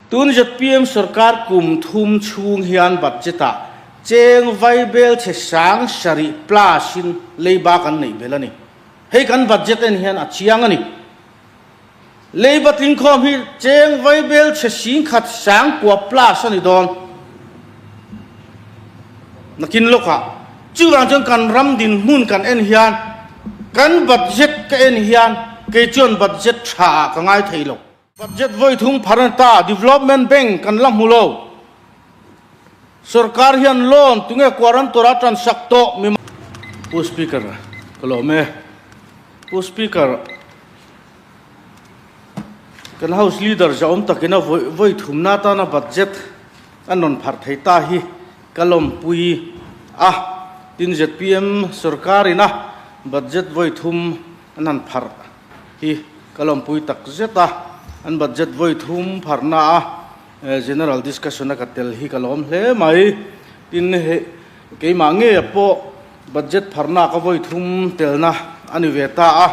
Tun zpm sorkar kum thum chhung hian budget-ah cheng vaibel chhe sang sarih plus-in leiba kan neih belh a ni. Hei kan budget en hian a chiang a ni. Leiba tlingkhawm hi cheng vaibel chhe singkhat sang kua plus a ni dawn. Nakin lawkah chuvang chuan kan ram dinhmun kan en hian kan budget ka en hian kei chuan budget tha ah ka ngai thei lo. Budget vawi thum phar a ni ta, Development Bank kan la hmu lo. Sorkar hian loan tunge quarantor a tan sak tawh mi Pu Speaker ka lawm e. Pu Speaker, kan House Leader zahawm takin a vawi thumna atana budget a rawn pharh thei ta hi ka lawmpui a. Tin, zpm sorkarin a budget vawi thum an han pharh hi ka lawmpui tak zet a. An budget vawi thum pharhna a general discussion a ka tel hi ka lawm hle mai. Tin, hei keimah ngeia pawh Budget pharna ka vawi thum telna a ni ve ta a,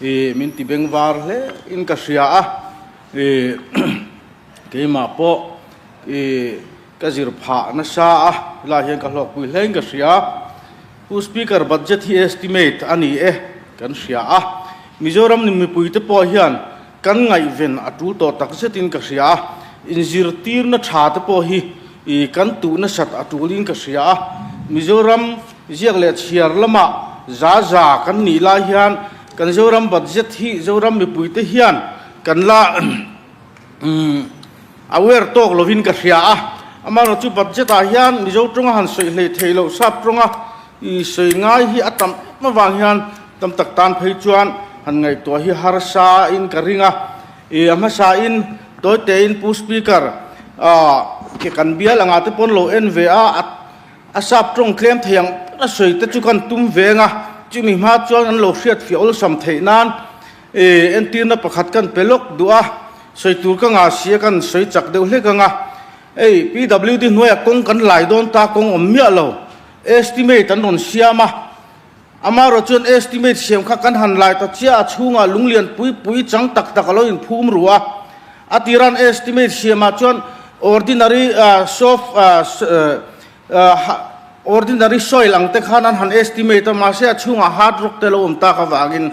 ih min ti beng var hle in ka hria a, ih keimah pawh ih ka zir phah nasa a, helaiah hian ka hlawkpui hle in ka hria. Pu Speaker budget hi estimate a ni e kan hria a, Mizoram ni mipui te pawh hian kan ngaihven a tul tawh tak zetin ka hria a, inzirtirna tha te pawh hi ih kan tuh nasat a tulin ka hria a, Mizoram ziak leh chhiar lamah za za kan nih lai hian kan Zoram budget hi Zoram mipui te hian kan la aware tawk lovin ka hria a, amaherawhchu chu budget ah hian Mizo tawnga han sawi hlei theih loh sap tawnga ih sawi ngai hi a tam em avang hian Tam tak tan phei chuan han ngaihtuah hi harsa in ka ring a, i a hmasa in tawi tein Pu Speaker ah ke kan bial anga te pawn lo en ve a, a sap tawng tlem thei ang a sawi te chu kan tum veng a, chumi hma chuan an lo hriat fiah awlsam theih nan i entirna pakhat kan pe lawk duh a, sawi tur ka ngah si a kan sawi chak deuh hlek ang a, hei PWD hnuaiah kawng kan lai dawn ta kawng awm miah lo estimate an rawn siam a. Amaherawh chuan estimate siam kha kan han lai ta chiah a, chhungah lunglian pui pui chang tak tak a lo inphum ru a. A tiran estimate siamah chuan ordinary soft ordinary soil ang te khan an han estimate a, mahse a chhungah hard rock te lo awm tak avangin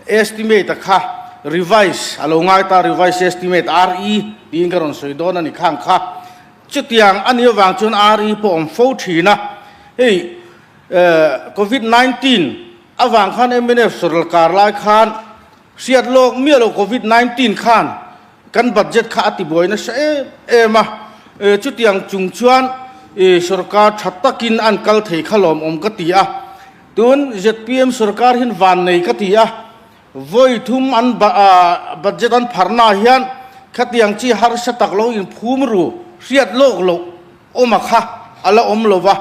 estimate a kha revise a lo ngai ta, revise estimate, RE, tiin ka rawn sawi dawn a ni khang kha. Chutiang a nih avang chuan RE pawh awm fo thin a, hei Covid 19 avang khan mnf sorkar lai khan hriat lawk miah lo Covid 19 khan kan budget kha a tibuai nasa em em a, chutiang chung chuan sorkar tha takin an kal thei kha lawmawm ka ti a, tun zpm sorkar hian vannei ka ti a. Vawi thum an budget an pharna ah hian khatiang chi harsa tak lo inphum ru hriat lawk loh awm a kha a la awm lo va,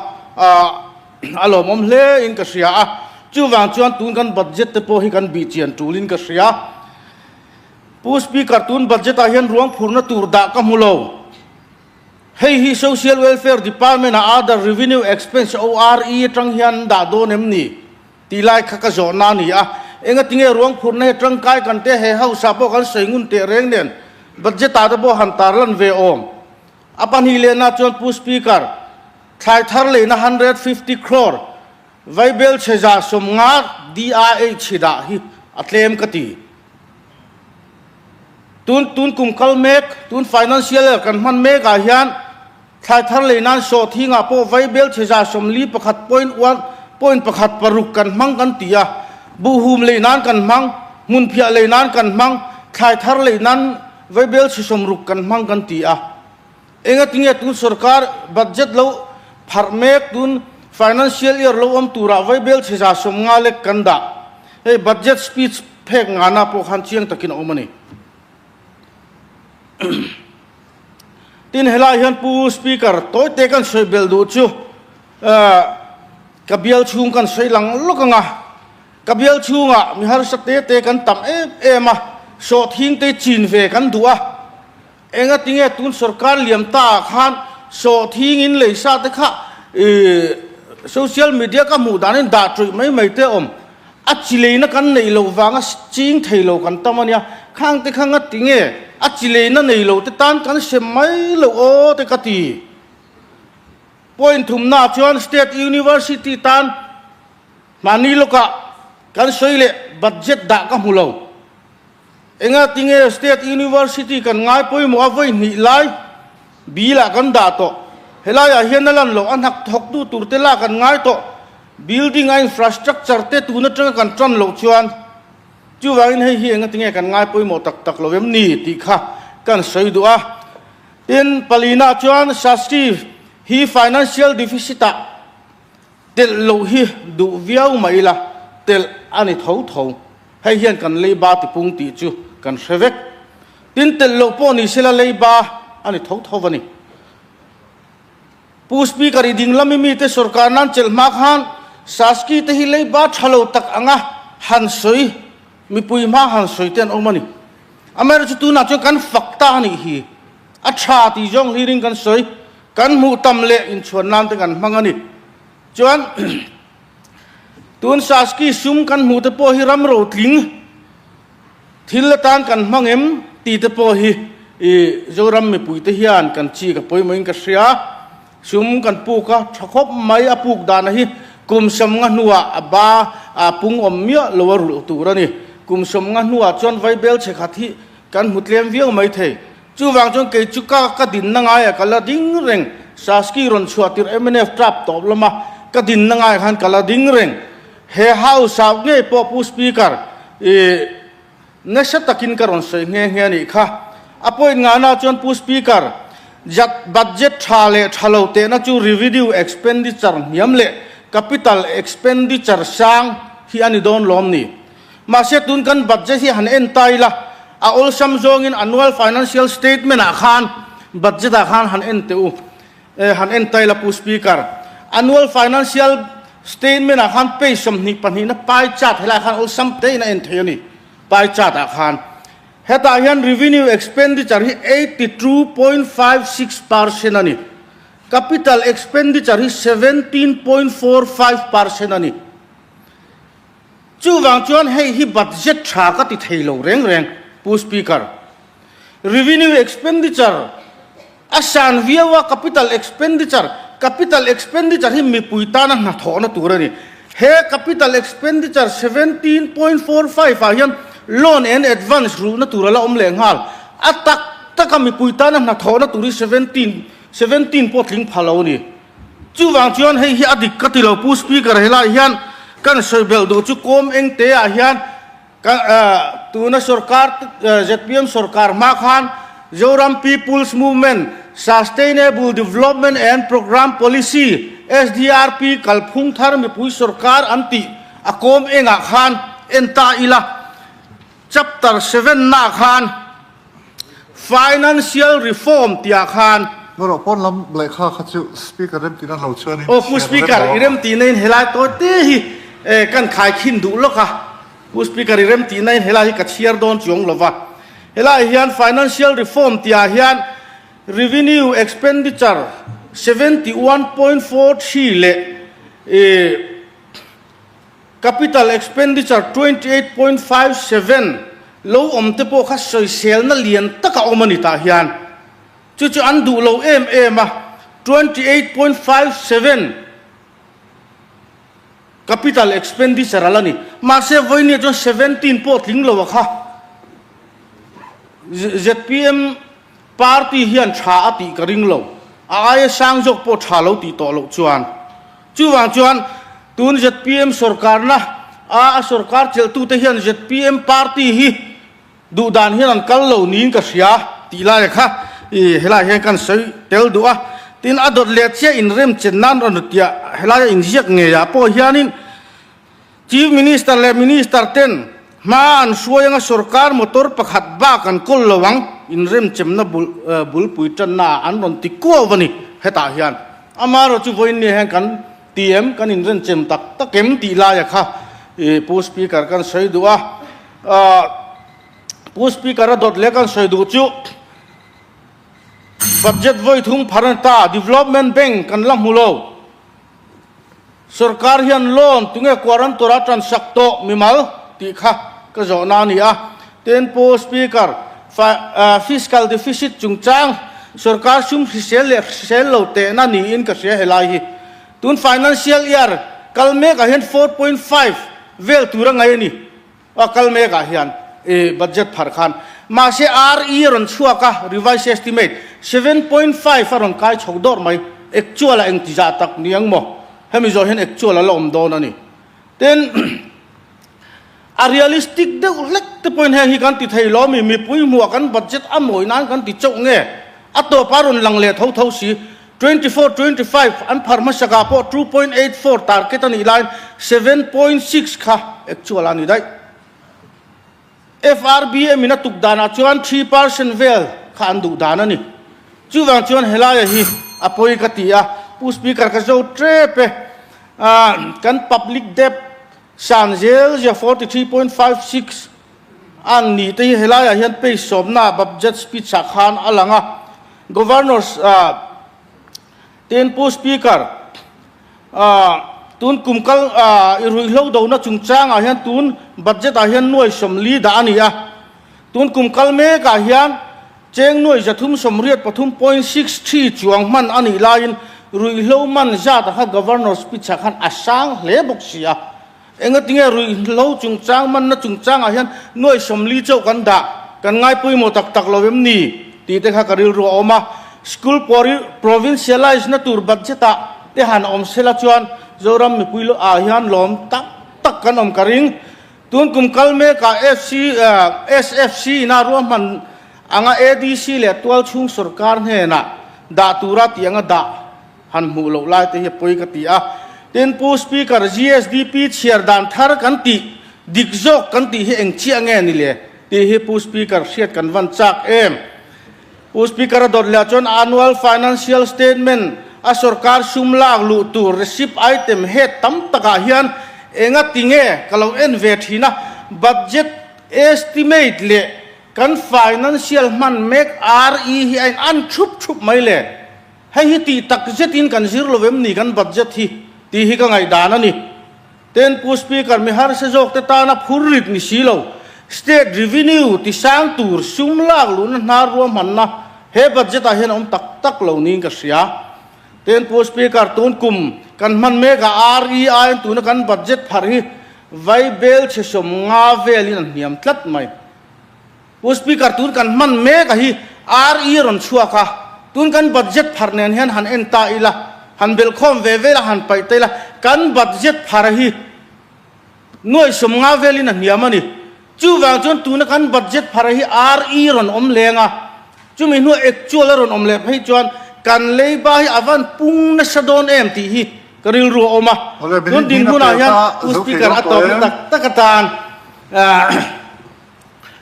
a lawmawm hle in ka hria a. Chuvang chuan tun kan budget te pawh hi kan bih chian tulin ka hria. Pu Speaker, tun budget ah hian ruang phurna tur dah ka hmu lo. Hei hi Social Welfare Department ah Other Revenue Expense, ORE, atang hian an dah dawn em ni? Tih lai kha ka zawhna a ni a, engatinge ruang phurna hi tangkai kan te he hausa pawh kan sawi ngun teh reng nen budget ah te pawh han tarlan ve awm. A pahnih lehna chuan Pu Speaker, thlai thar leina 150 crore vaibel chhe za 50 DIH hi dah hi a tlem ka ti. Tun tun kum kal mek, tun financial year kan hman mek ah hian Thlai thar lei nan sawh thingah pawh vaibel chheza 41 point one point pakhat paruk kan hmang kan ti a, buhhum lei nan kan hmang, hmunphiah lei nan kan hmang, thlai thar lei nan vaibel chhe 60 kan hmang kan ti a. Engatinge tun sorkar budget lo pharh mek tun financial year lo awm turah vaibel chheza 50 lek kan dah. Hei budget speech phek ngana pawh khan chiang takin a awm a ni. Tin helai hian Pu Speaker tawite kan sawi belh duh chu ka bial chhung kan sawi lang lawk ang a, ka bial chhungah mi harsa te te kan tam em em a, sawhthing te chin ve kan duh a, engatinge tun sorkar liam ta ah khan sawhthing in lei sa te kha social media ka hmuh danin dah tawih mai mai te awm, a chi leina kan neih loh vanga ching thei lo kan tam a nia, khang te kha ngatinge. a chi leina nei lo te tan kan sem mai loh aw te ka ti. Point thumnaah chuan State University tan mahni lawkah kan sawi leh budget dah ka hmu lo. Enga tinge State University kan ngai pawimawh a vawi hnih lai bill ah kan dah tawh. Helaiah hian a lan loh a hnak thawktu tur te lah kan ngai tawh. Building a infrastructure te tun atanga kan tan loh chuan chuvangin hei hi enga tinge kan ngai pawimawh tak tak lo em ni tih kha kan sawi duh a. Tin, palina chuan Shastri hi financial deficit ah telh loh hi duh viau mah ila telh a ni tho tho. Hei hian kan leiba tipung tih chu kan hre vek. Tin, telh loh pawh ni sela leiba a ni tho tho a ni. Pu Speaker i ding lami mite sorkar nan chelh hma khan Shaski te hi leiba tha lo tak anga han sawi mipui hma han sawi te an awm a ni. Amaherawhchu tunah chuan kan fak ta a nih hi. A tha tih zawng hlirin kan sawi, kan hmuh tam leh inchhuan nan te kan hmang a ni. Chuan tun Shaski sum kan hmuh te pawh hi ram rotling thil atan kan hmang em tih te pawh hi i Zoram mipui te hian kan chik a pawimawhin ka hria. Sum kan puk a, tha khawp mai a puk dana hi kum sawmnga hnuah a ba a pung awm miah lo a rulh tur a ni. Kum sawmnga hnuah chuan vaibel chhe khat hi kan hmu tlem viau mai thei. Chuvang chuan kei chu ka ka dinna ngaiah ka la ding reng. Shaski rawn chhuah tirh mnf tap tawp lama ka dinna ngaiah khan ka la ding reng. He House ah ngei pawh Pu Speaker i Nasa takin ka rawn sawi nghe nghe a nih kha. A point ngahna chuan Pu Speaker, jat budget tha leh tha lo tehna chu revenue expenditure hniam leh capital expenditure sang hi a ni dawn lawm ni. Mahse tun kan budget hi han en ta ila, a awlsam zawngin annual financial statement ah khan budget ah khan han en teh u. Han en ta ila Pu Speaker, annual financial statement ah khan page 22 na pie chart helaiah khan awlsam te in a en thei a ni, pie chart ah khan. Hetah hian revenue expenditure hi 82.56% a ni, capital expenditure hi 17.45% a ni. Chuvang chuan hei hi budget tha ka ti thei lo reng reng Pu Speaker. Revenue expenditure a san viau a, capital expenditure, capital expenditure hi mipui tana hnathawhna tur a ni. He capital expenditure 17.45 ah hian loan and advance ruhna tur a la awm leh nghal. A tak taka mipui tana hnathawhna tur hi 17, 17 pawh tling pha lo a ni. Chuvang chuan hei hi a dik ka ti lo Pu Speaker helaiah hian kan sawi belh duh chu kawm eng te ah hian ka tuna sorkar zpm sorkar hma khan Zoram People's Movement Sustainable Development and Programme Policy SDRP kalphung thar mipui sorkar an tih a kawm engah khan en ta ila Chapter seven na khan Financial reform tih ah khan. Ngarawh pawn lam lehkha kha chu Speaker remtihna hlo chuan in Aw Pu Speaker i remtihna in helai tawi te hi kan khaikhin duh lawk a. Pu Speaker i remtihna in helai hi ka chhiar dawn chuang lo va. Helai hian Financial reform tih ah hian Revenue expenditure 71.43 leh Capital expenditure 28.57 lo awm te pawh kha sawiselna lian tak a awm a ni tah hian. Chu chu an duh lo em em a, 28.57 capital expenditure a la ni. Mahse vawinia chuan 17 pawh tling lo a kha. Zpm party hian tha a tih ka ring lo. A aia sang zawk pawh tha lo tih tawh loh chuan. Chuvang chuan tun zpm sorkarna a a sorkar chelhtute hian zpm party hi duh dan hian an kal lo niin ka hria tih laia kha i helaiah hian kan sawi tel duh a. Tin a dawt leh chiah inremchen nan rawn tiah helaia inziak ngeiah pawh hianin Chief Minister leh Minister ten hma an hruai anga sorkar motor pakhat bak an kawl lo ang, inremchemna bulpui tanna ah an rawn ti kuau a ni hetah hian. Amaherawh chu vawiin ni hian kan ti em, kan inrenchem tak tak em tih laia kha Pu Speaker kan sawi duh a. Pu Speaker a dawt leh kan sawi duh chu Budget vawi thum phar a ni ta, Development Bank kan la hmu lo. Sorkar hian loan tunge kuaran tura tan sak tawh mimal tih kha ka zawhna a ni a. Tin Pu Speaker, Fiscal deficit chungchang sorkar sum hrisel leh hrisel lo tehna niin ka hria helai hi. Tun financial year kal mekah hian 4.5 vel tur a ngaih a ni. A kal mekah hian i budget phar khan. Mahse RE a rawn chhuak a, revised estimate, 7.5 a rawn kai chho dawrh mai. Actual ah engti zah tak ni ang maw? Hemi zawh hian actual a la awm dawn a ni. Tin, a realistic deuh hlek te pawhin heng hi kan ti thei lo mi, mipui hmuah kan budget a mawi nan kan ti chauh nge? A tawpah rawn lang leh tho tho si. 24, 25 an phar hmasakah pawh 2.84 target a nih laiin 7.6 kha actual a ni daih. FRBM in a tuk danah chuan 3% vel kha an duh dan a ni. Chuvang chuan helaia hi a pawi ka ti a, Pu Speaker ka zo tep e. Kan public debt san zel zia 43.56 an ni te hi helaiah hian page sawmna budget speech ah khan a lang a. Governor tin Pu Speaker tun kum kal i ruihhlo dona chungchangah hian tun budget ah hian nuai 40 dah a ni a. Tun kum kal mekah hian Cheng nuai 383.63 chuang hman a nih laiin ruihhlo man zat kha Governor speech ah khan a sang hle bawk si a. Engatinge ruihhlo chungchang manna chungchangah hian nuai 40 chauh kan dah kan ngai pawimawh tak tak lo em ni tih te kha ka rilru a awm a. School provincialize na tur budget ah te han awm sela chuan Zoram mipui ah hian lawm tak tak kan awm ka ring. Tun kum kal mekah FC, SFC ina ruahman anga ADC leh tualchhung sorkar hnenah dah tura tih anga dah han hmuh loh lai te hi a pawi ka ti a. Tin, Pu Speaker, GSDP chhiar dan thar kan tih dik zawk kan tih hi eng chiah nge ni le tih hi Pu Speaker hriat kan van chak em? Pu Speaker a dawt leh chuan Annual Financial Statement a sorkar sum lak luh tur receipt item head tam takah hian enga ti nge ka lo en ve thin a, budget estimate leh kan financial hman mek RE hi a in an thup thup mai le. Hei hi tih tak zetin kan zir lo em ni kan budget hi tih hi ka ngaihdan a ni. Ten Pu Speaker, mi harsa zawk te tana phur rit ni si lo, State Revenue ti sang tur sum lak luhna hnar ruahmanna he budget ah hian a awm tak tak lo niin ka hria. Ten Pu Speaker, tun kum kan hman mek ah REI in tuna kan budget pharh hi vaibel chhe 50 velin a hniam tlat mai. Pu Speaker, tun kan hman mek a hi RE rawn chhuak a, tun kan budget phar nen hian han en ta ila, han belhkhawm ve vel a, han paih ta ila, kan budget phar hi nuai 50 velin a hniam a ni. Chuvang chuan tuna kan budget phar hi RE rawn awm leng a, chumi hnuah actual a rawn awm leh phei chuan kan leiba hi a van pung nasa dawn em tih hi ka rilru a awm a. Tun dinhmunah hian Pu Speaker a tawpna tak tak atan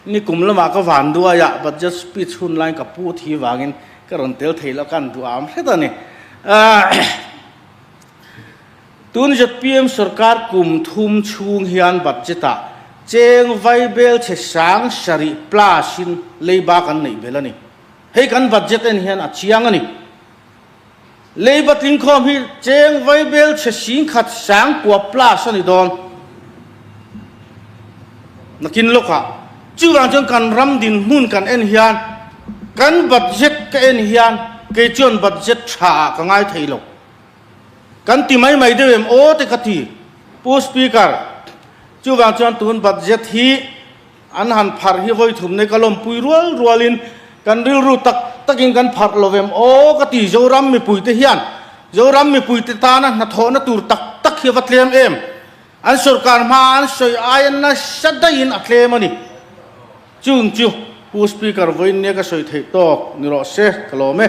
Nikum lamah ka van duai a, budget speech hun laiin ka pu thi vangin ka rawn tel thei lo, ka han duh am hret a ni. Tun zpm sorkar kum thum chhung hian budget ah cheng vaibel chhe sang sarih plus in leiba kan neih belh a ni. Hei kan budget en hian a chiang a ni. Leiba tlingkhawm hi cheng vaibel chhe 10,000 sangkua plus a ni dawn. Nakin lawkah chuvang chuan kan ram dinhmun kan en hian kan budget ka en hian kei chuan budget tha ah ka ngai thei lo. Kan ti mai mai deuh em aw te ka ti Pu Speaker. Chuvang chuan tun budget hi An han pharh hi vawi thum nei ka lawmpui rual rualin kan rilru tak takin kan pharh lo vem aw ka ti Zoram mipuite hian Zoram mipuite tana hnathawhna tur tak tak hi a va tlem em? An sorkar hma an sawi aia nasa daihin a tlem a ni. Chung chu Pu Speaker vawiin nia ka sawi theih tawk ni rawh se ka lawm e.